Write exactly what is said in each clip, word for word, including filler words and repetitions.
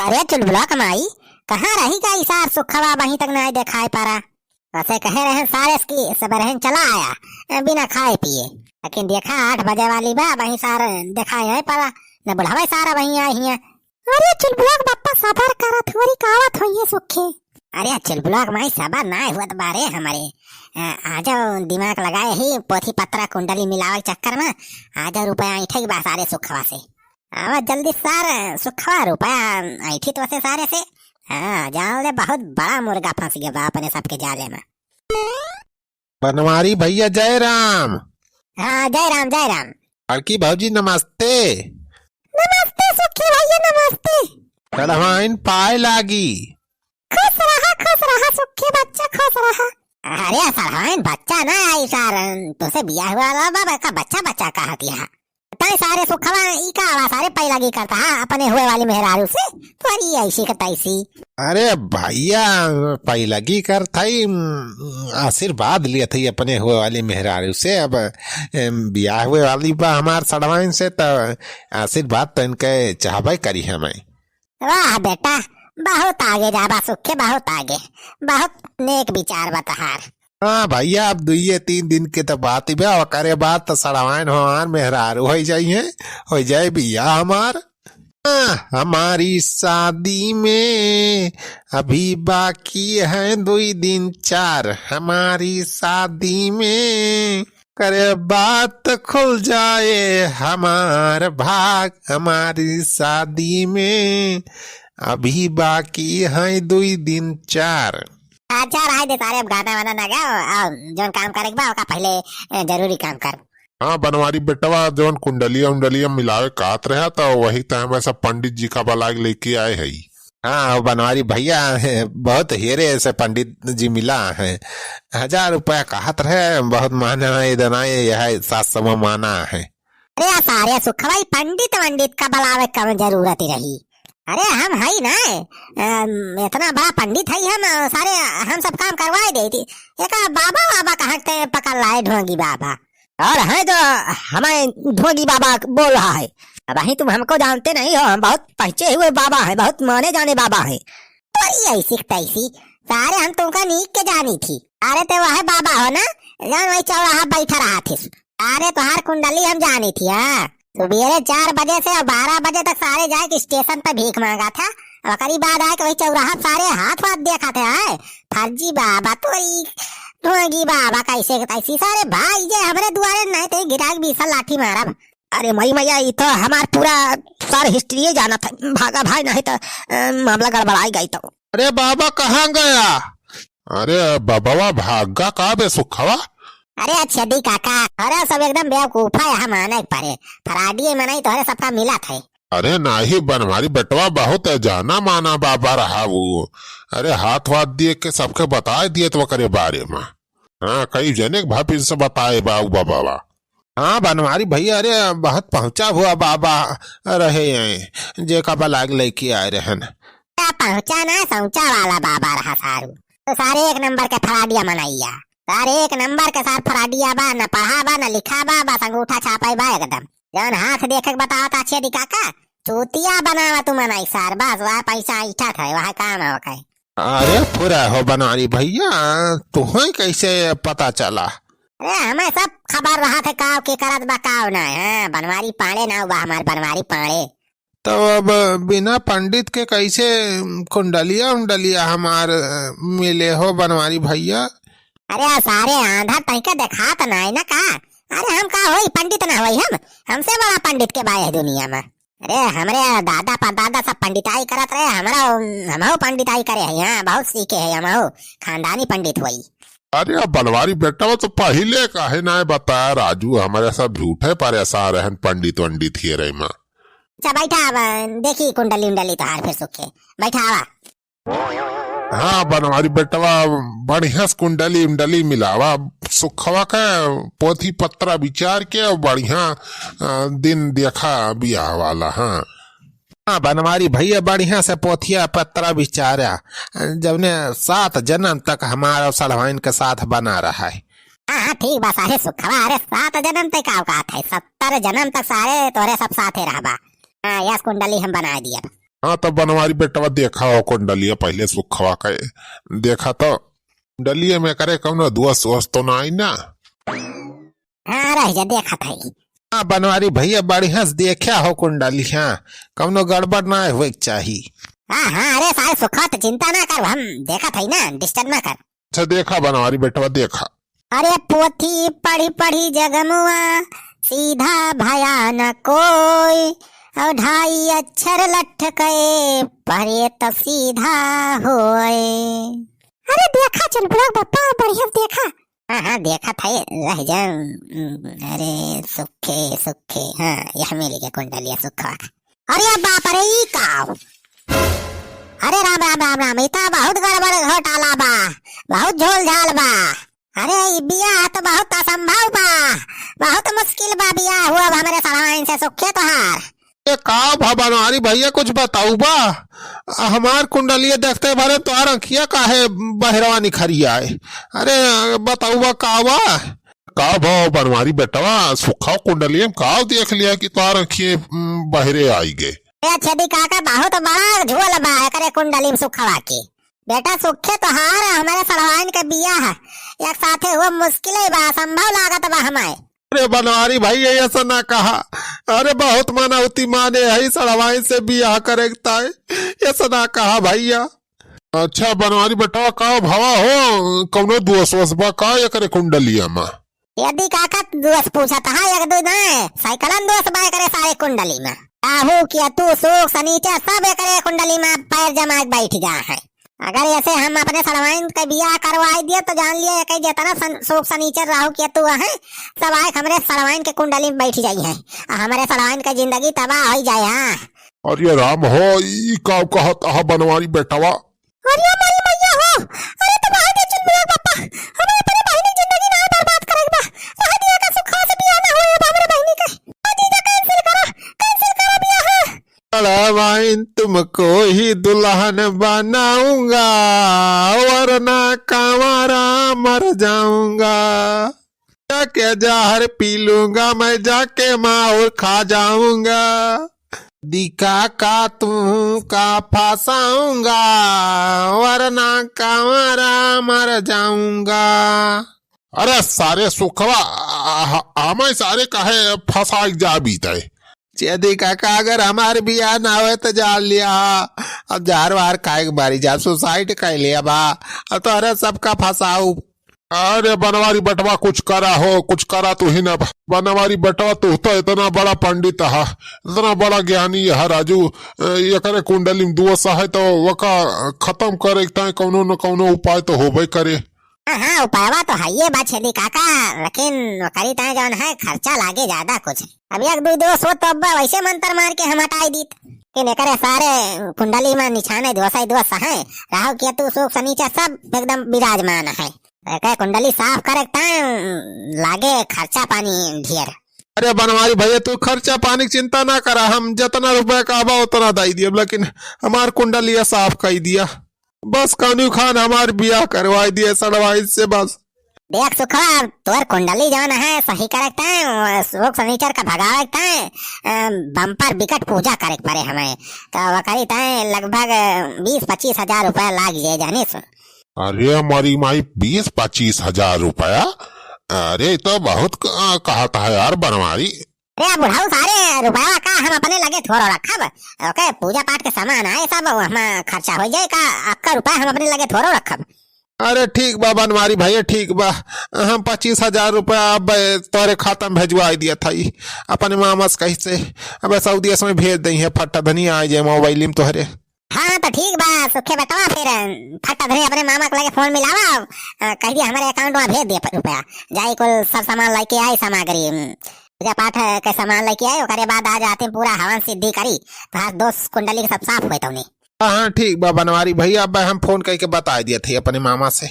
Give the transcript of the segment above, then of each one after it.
अरे चुलबुला क माई, कहाँ रहि गइ सार सुखवा, अबहीं तक नाहीं देखाइ परा। वइसे कहे रहेन सारे कि सबेरहिन चला आया, ए, बिना खाए पिए। लेकिन देखा आठ बजे वाली बा, अबहीं सार देखाइ नाहीं परा, न बुढ़ावे सार अबहीं आए हियाँ। अरे चुलबुला क बप्पा सबर करा, थोड़ी क आवत होइहैं सुखे। अरे चुलबुला क माई सबर नाहीं होत बा रे हमरे। अ, आजउ दिमाग लगाए ही पोथी पत्रा कुंडली मिलावे के चक्कर मा, आजउ रुपया ऐंठे क बा सारे सुखवा से। आवा जल्दी सार, सुखवा रुपया ऐंठी तो से सारे से। हाँ, जान ले बहुत बड़ा मुर्गा फँस गया बा अपने सबके जाले मा। बनवारी भइया जय राम। हाँ, जय राम, जय राम। बड़की भौजी नमस्ते। नमस्ते सुखी भइया, नमस्ते। सड़वाइन पाए लागी। खुश रहा, खुश रहा सुखी बच्चा, खुश रहा। अरे सड़वाइन बच्चा ना आई सार, तोसे बियाह हुआ रहा बाबा का बच्चा बच्चा कहा किया। तै सारे सुखवा ई का आवा सारे पैलागी करता है अपने हुए वाली मेहरारू से, तोरी ऐसी का तैसी। अरे भइया, पैलागी करत हई, उम, आशीर्वाद लेत हई अपने हुए वाली मेहरारू से। अब, एम, बियाह हुए वाली बा हमार सड़वाइन से, त आशीर्वाद त इनके चाहबे करी हमें। वाह बेटा, बहुत आगे जाबा सुखे, बहुत आगे, बहुत नेक विचार बा तहार। हाँ भइया, अब दुइये तीन दिन के त बात ही बा, ओकरे बाद त सड़वाइन हमार मेहरारू होइ जाइहैं, होइ जाए बियाह हमार। हाँ, हमारी शादी में अभी बाकी है दुई दिन चार, हमारी शादी में करे बात खुल जाए हमार भाग, हमारी शादी में अभी बाकी है दुई दिन चार। अच्छा, रहे दे सारे, अब गाना वाना ना गाओ, और जौन काम करे के बा, ओका पहिले, ए, जरूरी काम कर। हाँ, बनवारी बेटवा, जौन कुंडलिया उंडलिया मिलावे कहत रहा, त वही त हमें सब पंडित जी का बलाग लेके आए हई। हाँ, वो बनवारी भइया, बहुत हेरे से पंडित जी मिला है। हजार रुपया कहत रहे, बहुत महंगा है, इतना ये है, सात सौ में माना है। अरे यार, सारे सुखवाई पंडित वंडित का बलावे कम जरूरत ही रही। अरे हम हई ना, अम, इतना बड़ा पंडित हई हम, सारे हम सब काम करवाए देती। एका बाबा, बाबा कहाँ ते पकड़ लाए ढोंगी बाबा। और हैं तो हमें ढोंगी बाबा बोल रहा है। अबहीं तुम हमको जानते नहीं हो, हम बहुत पहुँचे हुए बाबा हैं, बहुत माने जाने बाबा हैं। तो ये ऐसी की तैसी, सारे हम तुमका नीक के जानी थी। अरे ते वह बाबा हो ना, जौन वही चौराहा बैठा रहा थे। अरे तोहार कुंडली हम जानी थी, हाँ। सुबेरे चार बजे से और बारह बजे तक सारे जाए के स्टेशन पे भीख माँगा था। ओकरी बाद आए के वही चौराहा पे सारे हाथ वाथ देखा थे, आए फर्जी बाबा तोरी ढोंगी बाबा कैसे के तैसी। सारे भाई जे हमरे दुआरे नहीं ते गिरा के बीसा लाठी मारब। अरे मई मैया, ई तो हमार पूरा सार हिस्ट्रिये जानत है। भागा भाई, नहीं तो, अ, मामला गड़बड़ाई गई तो। अरे बाबा, कहाँ गया? अरे बबवा, भागा का बे सुखवा? अरे छेदी काका, अरे सब एकदम बेवकूफा, यहाँ माने के परे। फराडिये मनई तोहरे सबका मिलत है। अरे नाही बनवारी बेटवा, बहुत जाना माना बाबा रहा वो। अरे हाथ वाथ दिए के सबके बताए दिए तो ओकरे बारे में। हाँ, कई जने के भाभी से बताए बा उ बाबा बा। हाँ बनवारी भैया, अरे बहुत पहुँचा हुआ बाबा रहे हैं, जेका बलाग लेके आए रहन। का पहुँचा ना, सौचा वाला बाबा रहा सारू। तो सारे एक नंबर के फराडिया मनैया, सारे एक नंबर के सार फराडिया बा, न पढ़ा बा, न लिखा बा, बस अंगूठा छापे बा एकदम। जौन हाथ देखे के बतावत अच्छे दिखा का, चूतिया बनावा तू मनई सार, बस वह पैसा ऐठा था, वह काम है ओके। अरे पूरा हो बनवारी भैया, तुहैं कैसे पता चला? अरे हमें सब खबर रहा थे काव के करत बा काव ना। हाँ, बनवारी पांड़े नाव बा हमार, बनवारी पांड़े। तो अब बिना पंडित के कैसे कुंडलिया उंडलिया हमार मिले हो बनवारी भैया? अरे आ सारे आंधा तैके देखात नाय ना का? अरे हम का होई, पंडित ना होई हम? हमसे बड़ा पंडित के बा एह दुनिया में। अरे हमरे दादा परदादा सब पंडिताई करत रहे, हमरा हमहू पंडिताई करे है, हाँ बहुत सीखे है, हमहू खानदानी पंडित होई। अरे अब बनवारी बेटवा तो पहिले काहे ना बताया राजू, हमरे सब झूठे परेशान रहन पंडित वंडित हेरे में। अच्छा बैठा, अब देखी कुंडली उंडली तोहार फिर सुखे। बैठा आवा। हाँ बनवारी बेटवा, बढ़िया से कुंडली उंडली मिलावा, सुखवा के पोथी पत्रा विचार के और बढ़िया, अ, दिन देखा बियाह वाला। हाँ। हाँ बनवारी भैया, बढ़िया से पोथिया पत्रा विचारा, जौने सात जन्म तक हमारा सड़वाइन के साथ बना रहा है। हाँ, हाँ, ठीक बा सारे सुखवा, अरे सात जन्म तक का औकात है, सत्तर जन्म तक सारे तोरे सब साथे रहबा। हाँ, यस कुंडली हम बनाए दिया। हाँ, तब बनवारी बेटवा देखा हो कुंडलिया पहिले सुखवा के। देखा तो कुंडलिया में करे कौनो दोष वोष तो ना आई ना? हाँ, रह जा, देखत हई। हाँ, बनवारी भैया, बढ़िया से देख्या हो कुंडली, हाँ, कौनो गड़बड़ ना होए के चाही। हाँ, हाँ, अरे सारे सुखवा तो चिंता ना कर, हम देखत हई ना, disturb ना कर। अच्छा, देखा बनवारी बेटवा, देखा। अरे पोथी पढ़ी पढ़ी जगमुआ, सीधा भया न कोई, और ढाई अक्षर लठ के, पढ़े तो सीधा होए। अरे देखा चुलबुला बप्पा, बढ़िया देखा। हाँ, हाँ, देखत हई, रह जा। अरे, सुखे, सुखे, हाँ, यह मिल गया कुंडलिया सुखवा। अरे बाप रे, ई का? अरे राम, राम, राम, राम, ई तो बहुत गड़बड़ घोटाला बा, बहुत झोल झाल बा। अरे, ई बियाह तो बहुत असंभव बा, बहुत मुश्किल बा बियाह हुआ अब हमरे सड़वाइन से सुखे तोहार। ए, का भा बनवारी भैया, कुछ बताऊ बा? हमार कुंडलिया देखते भरे तोहार अंखिया काहे बहरवा निखरिया है? अरे, बताऊ बा, का बा? का भा बनवारी बेटवा, सुखा कुंडलिया में का देख लिया कि तोहार अंखिए, उम, बहरे आई गए? ए, छेदी काका, बहुत बड़ा झोल बा एकरे कुंडली में सुखवा के। बेटा, सुखे तोहार हमरे सड़वाइन के बियाह एक साथे हुआ मुश्किल ही बा, असंभव लागत बा हमारे। अरे बनवारी भाई, ये ऐसा ना कहा। अरे बहुत मनौती माने है सड़वाइन से बियाह करे के ताई, ऐसा ना कहा भैया। अच्छा बनवारी बेटा, का भवा हो, कौनो दोष वोष बा का एकरे कुंडलिया में? यदि काका दोष पूछत हा, एक दो ना, सैकड़न दोष बा एकरे सारे कुंडली में। राहु, केतु, सुख, शनिचर सब एकरे कुंडली में पैर जमा के बैठ गया है। अगर ऐसे हम अपने सड़वाइन के बियाह करवाई दिए तो जान लिया, एक जितना सन-, सुख शनिचर राहु केतु है, सब आए हमरे सड़वाइन के कुंडली में बैठ जाई है, आ हमरे सड़वाइन के जिंदगी तबाह हो जाए। हाँ। अरे राम हो, ई का कहत हा बनवारी बेटवा? अरे मोरी मैया हो, अरे तो रह दे चुलबुला बप्पा, हमें अपने बहिनी जिंदगी ना बर्बाद करे बा, रह दिया का सुखा से बियाह ना होए बा हमरे बहिनी के। आ जीजा cancel करा, cancel करा बियाह। सड़वाइन तुमको ही दुल्हन बनाऊंगा, वरना कांवारा मर जाऊंगा। जाके जहर पी लूंगा मैं, जाके माहौर खा जाऊंगा। दिका का तुमका फंसाऊंगा, वरना कांवारा मर जाऊंगा। अरे सारे सुखवा, आ, आ, हमें सारे काहे फंसाई जाबी तय? चेदी काका, अगर हमार बियाह ना होए तो जान लिया, अब जहर वहर खाए के बारी जा, suicide कर लिया बा, अब तोहरे सबका फंसाऊ। अरे बनवारी बटवा, कुछ करा हो, कुछ करा तू ही ना। बनवारी बटवा, तू तो इतना बड़ा पंडित हा, इतना बड़ा ज्ञानी हा राजू, ए, एकरे कुंडली में दोष है तो वका खत्म करे के ताई कौनो न कौनो उपाय तो होबे करे। हाँ, हाँ, उपायवा तो हइये बा छेदी काका, लेकिन ओकरी ताई जौन है खर्चा लागे ज्यादा कुछ। अब एक दू दोष हो तो अब वैसे मंत्र मार के हम हटाई दीत। लेकिन एकरे सारे कुंडली में निछाने दोष है, दोष है। राहु केतु सुख शनिचर सब एकदम विराजमान है। एकर कुंडली साफ करे के ताई लागे खर्चा पानी ढेर। अरे बनवारी भैया, तू खर्चा पानी के चिंता ना करा, हम जितना रुपया कहबा उतना दई दियब, लेकिन हमार कुंडलिया साफ कई दिया। बस कानू खान हमार बियाह करवाई दिया सड़वाइन से बस। देख सुखवा, तोर कुंडली जौन है सही करे के ताई, सुख शनिचर का भगावे के ताई, अ, bumper बिकट पूजा करे के पड़े हमें। तो वकरी ताई लगभग बीस पच्चीस हजार रुपया लाग जाए जानिस। अरे हमारी माई, बीस पच्चीस हजार रुपया? अरे, ई तो बहुत क-, कहत है यार बनवारी। अरे बुढ़ऊ, सारे रुपया का हम अपने लगे थोड़ो रखब। ओके, पूजा पाठ के सामान आए सब, हम खर्चा हो जाए का, आपका रुपया हम अपने लगे थोड़ो रखब। अरे ठीक बा बनवारी भैया, ठीक बा, हम पच्चीस हजार रुपया अब तोरे खाता में भेजवाई दिया था, अपने मामा से कही से, अब सऊदी से भेज दई है, फट्टा धनी आ जाए मोबाइल में तोहरे। हाँ, तो ठीक बा, सुखे बेटवा, फिर फट धरे अपने मामा के लगे फोन मिलावा, अ, कह दिया हमारे account में भेज दिए प-, रुपया। जाई कुल सब सामान लेके आई, सामग्री, उम, पूजा पाठ के सामान लेके आई, ओकरे बाद आज रात में पूरा हवन सिद्धि करी, तो आज दोष कुंडली के सब साफ होए तौने। हाँ, हाँ, ठीक बा बनवारी भैया, अब हम फोन करके बता दिए थे अपने मामा से,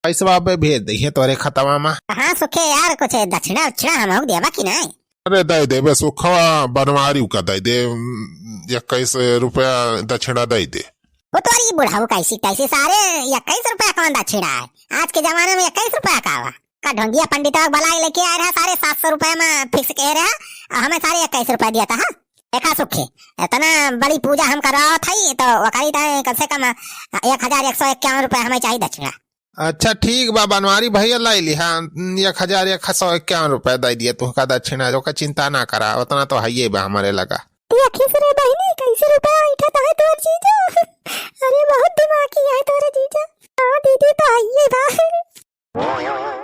पैसवा अब भेज दइहे तोरे खतवा में। हाँ सुखे यार, कुछ दक्षिणा उक्षिणा हमहू देबा कि नहीं? अरे दे देबे सुखवा, बनवारी का दे दे, उम, इक्कीस रुपया दक्षिणा दे दे। वो तोरी बुढ़ऊ कैसी तैसी सारे, इक्कीस रुपया कौन दक्षिणा है? आज के जमाने में इक्कीस रुपया का हुआ? का ढोंगिया पंडितवा के बुलाई लेके आए रहा, सारे सात सौ रुपया में fix कहे रहा, और हमें सारे इक्कीस रुपया दिया था, हाँ? देखा सुखी, इतना बड़ी पूजा हम करावत हई, तो ओकरी ताईं कम से कम, अ, एक हजार एक सौ इक्यावन रुपया हमें चाहिए दक्षिणा। अच्छा ठीक बा बनवारी भैया, लाई लिहा, एक हजार एक सौ इक्यावन रुपया दे दिया तुहका दक्षिणा, ओकर चिंता ना करा, उतना तो हइये बा हमरे लगा। देखिस रे बहिनी, कैसे रुपया ऐठत है तोर जीजा। अरे बहुत दिमागी है तोरे जीजा। हाँ दीदी, तो हइये बा।